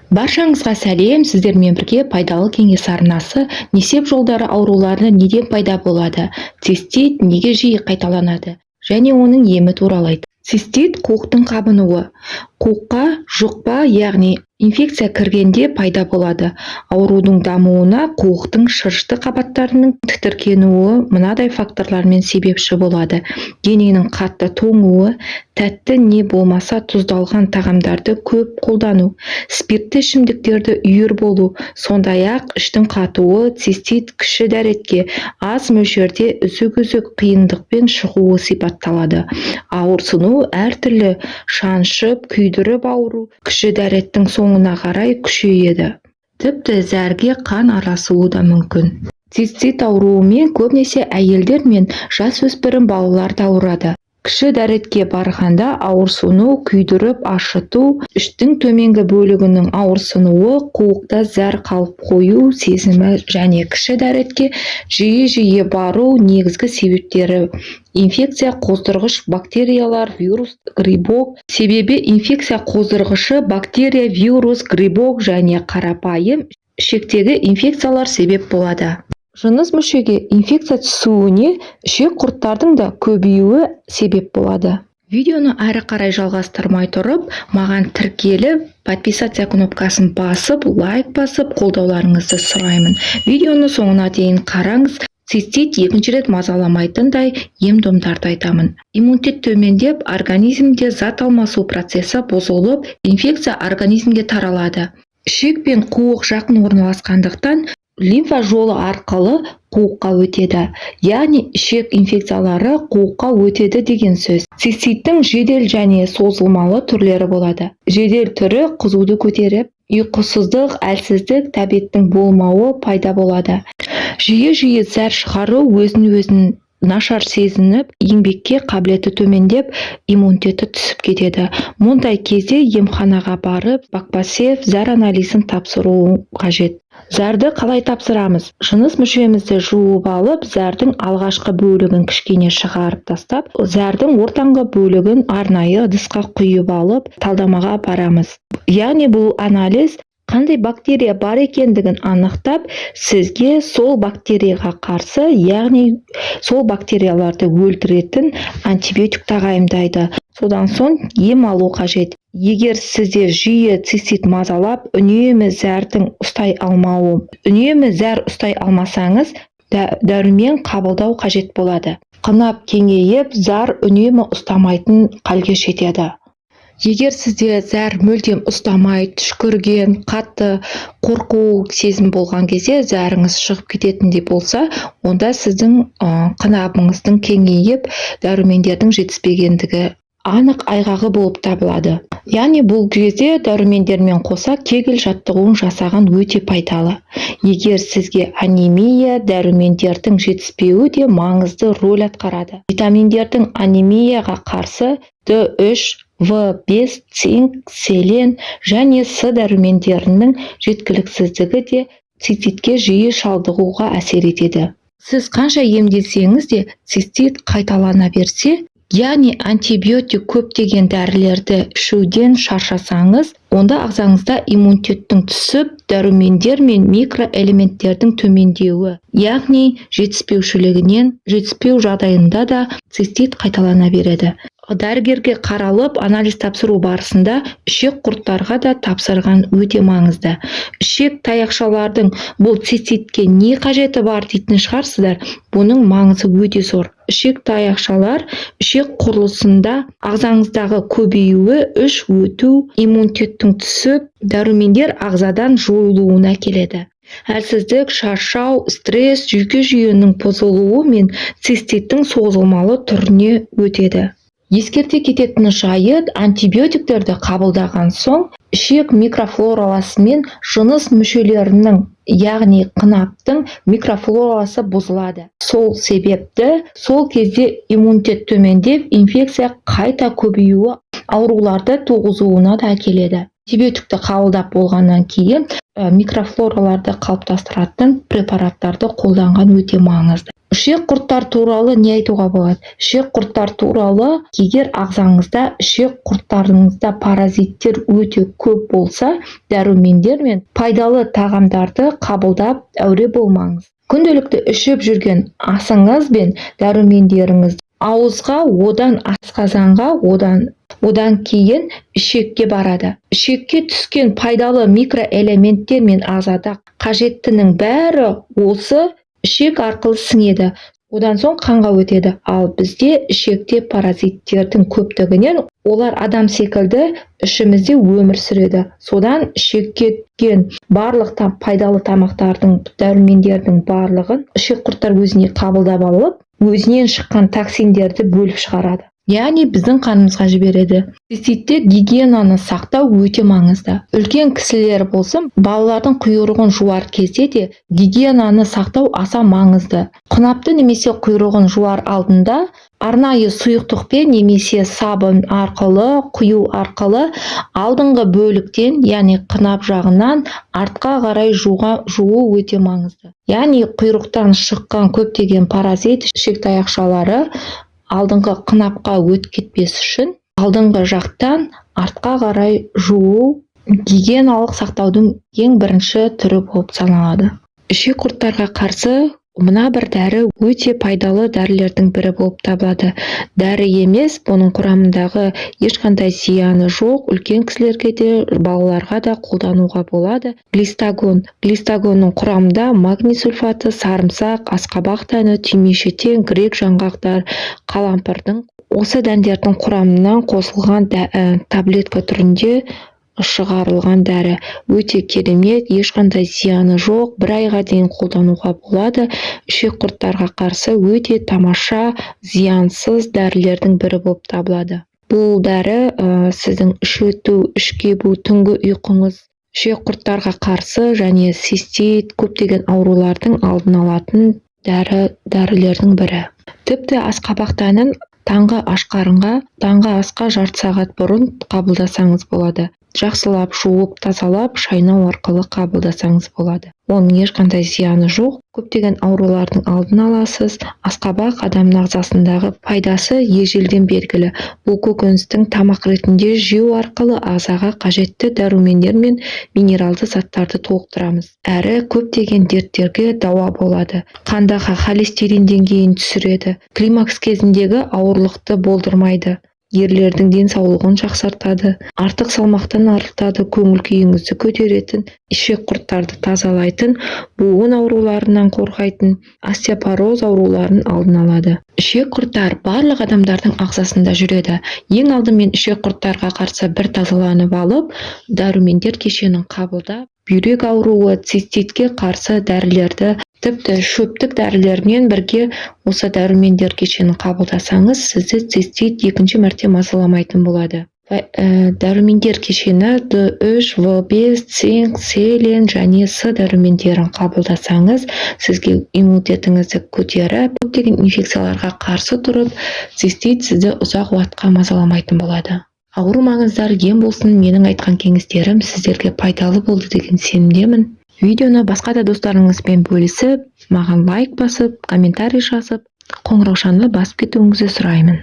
Баршаңызға сәлем! Сіздермен бірге «Пайдалы кеңес» арнасы. Несеп жолдары аурулары неден пайда болады, цистит неге жиі қайталанады және оның емі туралы айт. Цистит – қуықтың қабынуы. Қуыққа жұқпа, яғни инфекция кіргенде пайда болады. Аурудың дамуына қуықтың шырышты қабаттарының тітіркенуі мынадай факторлармен себепші болады: дененің қатты тоңуы, тәтті не болмаса тұздалған тағамдарды көп қолдану, спиртті ішімдіктерді үйір болу, сондай-ақ іштің қатуы. Цистит кіші дәретке аз мөлшерде, үзік-үзік, қиындықпен шығуы сипатталады. Ауырсыну әртүрлі: шаншып, күйдіріп ауыру, кіші дәреттің соңына қарай күшейеді. Тіпті зәрге қан араласуы да мүмкін. Цистит ауруымен көбінесе әйелдер мен жасөспірім балалар да ауырады. Кіші дәретке барғанда ауырсыну, күйдіріп ашыту, іштің төменгі бөлігінің ауырсынуы, қуықта зәр қалып қою сезімі және кіші дәретке жиі-жиі бару негізгі себептері. Инфекция қоздырғыш бактериялар, вирус, грибок. Себебі инфекция қоздырғышы бактерия, вирус, грибок және қарапайым ішектегі инфекциялар себеп болады. Жыныс мүшеге инфекция түсуіне ішек құрттардың да көбеюі себеп болады. Видеоны әрі қарай жалғастырмай тұрып, маған тіркеліп, подписаться кнопкасын басып, лайк басып, қолдауларыңызды сұраймын. Видеоны соңына дейін қараңыз. Цистит екінші рет мазаламайтындай ем-домдарды айтамын. Иммунитет төмендеп, организмде зат алмасу процесі бұзылып, инфекция организмге таралады. Ішек пен қуық жақын орналасқандықтан, лимфа жолы арқылы қуыққа өтеді, яғни ішек инфекциялары қуыққа өтеді деген сөз. Циститтің жедел және созылмалы түрлері болады. Жедел түрі қызуды көтеріп, ұйқысыздық, әлсіздік, тәбеттің болмауы пайда болады. Жиі-жиі зәр шығару, өзін-өзін нашар сезініп, еңбекке қабілеті төмендеп, иммунитеті түсіп кетеді. Мұндай кезде емханаға барып, бакпосев, зәр анализін тапсыру қажет. Зәрді қалай тапсырамыз? Жыныс мүшемізді жуып алып, зәрдің алғашқы бөлігін кішкене шығарып тастап, зәрдің ортаңғы бөлігін арнайы ыдысқа құйып алып, талдамаға апарамыз. Яғни бұл анализ қандай бактерия бар екендігін анықтап, сізге сол бактерияға қарсы, яғни сол бактерияларды өлтіретін антибиотик тағайындайды. Содан соң ем алу қажет. Егер сізде жиі цистит мазалап, үнемі зәрдің ұстай алмауы, үнемі зәр ұстай алмасаңыз, дәрумен қабылдау қажет болады. Қынап кеңейіп, зәр үнемі ұстамайтын халге жетеді. Егер сізде зәр мүлдем ұстамай, түшкірген, қатты қорқу сезім болған кезде зәріңіз шығып кететіндей болса, онда сіздің қынабыңыздың кеңейіп, дәрумендердің жетіспегендігі анық айғағы болып табылады. Яғни бұл кезде дәрумендермен қоса Кегель жаттығуын жасаған өте пайдалы. Егер сізге анемия, дәрумендердің жетіспеуі де маңызды роль атқарады. Витаминдердің анемияға қарсы Д3, В5, цинк, селен және С дәрумендерінің жеткіліксіздігі де циститке жиі шалдығуға әсер етеді. Сіз қанша емделсеңіз де, цистит қайталана берсе, яғни антибиотик, көптеген дәрілерді ішуден шаршасаңыз, онда ағзаңызда иммунитеттің түсіп, дәрумендер мен микроэлементтердің төмендеуі, яғни жетіспеушілігінен, жетіспеу жағдайында да цистит қайталана береді. Дәрігерге қаралып, анализ тапсыру барысында ішек құрттарға да тапсырған өте маңызды. Ішек таяқшалардың бұл циститке не қажеті бар дейтін шығарсыздар. Бұның маңызы өте зор. Ішек таяқшалар ішек құрылысында ағзаңыздағы көбеюі, іш өту, иммунитеттің түсіп, дәрумендер ағзадан жойылуына әкеледі. Әлсіздік, шаршау, стресс, жүйке жүйенің бұзылуы мен циститтің созылмалы түріне өтеді. Ескерте кететін жайы: антибиотиктерді қабылдаған соң ішек микрофлорасы мен жыныс мүшелерінің, яғни қынаптың микрофлорасы бұзылады. Сол себепті сол кезде иммунитет төмендеп, инфекция қайта көбеюі, ауруларды туғызуына да әкеледі. Антибиотикті қабылдап болғаннан кейін микрофлораларды қалыптастыратын препараттарды қолданған өте маңызды. Ішек құрттар туралы не айтуға болады? Ішек құрттар туралы, егер ағзаңызда, ішек құрттарыңызда паразиттер өте көп болса, дәрумендер мен пайдалы тағамдарды қабылдап әуре болмаңыз. Күнделікті ішіп жүрген асыңыз бен дәрумендеріңіз ауызға, одан асқазанға, одан кейін ішекке барады. Ішекке түскен пайдалы микроэлементтер мен ағзада қажеттінің бәрі осы ішек арқылы сіңеді, одан соң қанға өтеді. Ал бізде ішекте паразиттердің көптігінен олар адам секілді ішімізде өмір сүреді. Содан ішекке түскен барлық пайдалы тамақтардың, дәрумендердің барлығын ішек құрттар өзіне қабылдап алып, өзінен шыққан токсиндерді бөліп шығарады, яғни біздің қанымызға жібереді. Циститте гигиенаны сақтау өте маңызды. Үлкен кісілер болсын, балалардың құйрығын жуар кезде де гигиенаны сақтау аса маңызды. Қынапты немесе құйрығын жуар алдында арнайы сұйықтықпен немесе сабын арқылы, құю арқылы алдыңғы бөліктен, яғни қынап жағынан артқа қарай жуу өте маңызды. Яғни құйрықтан шыққан көптеген паразит, ішек таяқшалары алдыңғы қынапқа өтіп кетпес үшін алдыңғы жақтан артқа қарай жуу гигиеналық сақтаудың ең бірінші түрі болып саналады. Ішек құрттарға қарсы мына бір дәрі өте пайдалы дәрілердің бірі болып табылады. Дәрі емес, бұның құрамындағы ешқандай зияны жоқ, үлкен кісілерге де, балаларға да қолдануға болады. Глистагон. Глистагонның құрамында магний сульфаты, сарымсақ, асқабақ дәні, түймешетен, грек жаңғақтар, қалампырдың, осы дәндердің құрамынан қосылған таблетка түрінде шығарылған дәрі. Өте керемет, ешқандай зияны жоқ, бір айға дейін қолдануға болады. Ішек құрттарға қарсы өте тамаша, зиянсыз дәрілердің бірі болып табылады. Бұл дәрі сіздің іш өту, іш кебу, түнгі ұйқыңыз, ішек құрттарға қарсы және цистит, көптеген аурулардың алдын алатын дәрілердің бірі. Тіпті асқабақ дәнін таңғы аш қарынға, таңғы асқа жарты сағат бұрын қабылдасаңыз болады. Жақсылап жуып, тазалап, шайнау арқылы қабылдасаңыз болады. Оның ешқандай зияны жоқ. Көптеген аурулардың алдын аласыз. Асқабақ адамның ағзасындағы пайдасы ежелден белгілі. Бұл көкөністің тамақ ретінде жеу арқылы ағзаға қажетті дәрумендер мен минералды заттарды толықтырамыз. Әрі көптеген дерттерге дауа болады. Қандағы холестерин деңгейін түсіреді. Климакс кезіндегі ауырлықты болдырмайды. Ерлердің денсаулығын жақсартады, артық салмақтан арылтады, көңіл күйіңізді көтеретін, ішек құрттарды тазалайтын, буын ауруларынан қорғайтын, остеопороз ауруларын алдын алады. Ішек құрттар барлық адамдардың ағзасында жүреді. Ең алдымен ішек құрттарға қарсы бір тазаланып алып, дәрумендер кешенін қабылдап, бүйрек ауруы, циститке қарсы дәрілерді, тіпті шөптік дәрілермен бірге осы дәрумендер кешенін қабылдасаңыз, сізді цистит екінші мәрте мазаламайтын болады. Дәрумендер кешені Д3, В5, цинк, селен және С дәрумендерін қабылдасаңыз, сізге иммунитетіңізді көтеріп, көптеген инфекцияларға қарсы тұрып, цистит сізді ұзақ уақытқа мазаламайтын болады. Ауырмаңыздар, ем болсын. Менің айтқан кеңестерім сіздерге пайдалы болды деген сенімдемін. Видеоны басқа да достарыңызбен бөлісіп, маған лайк басып, комментарий жазып, қоңыраушаны басып кетуіңізді сұраймын.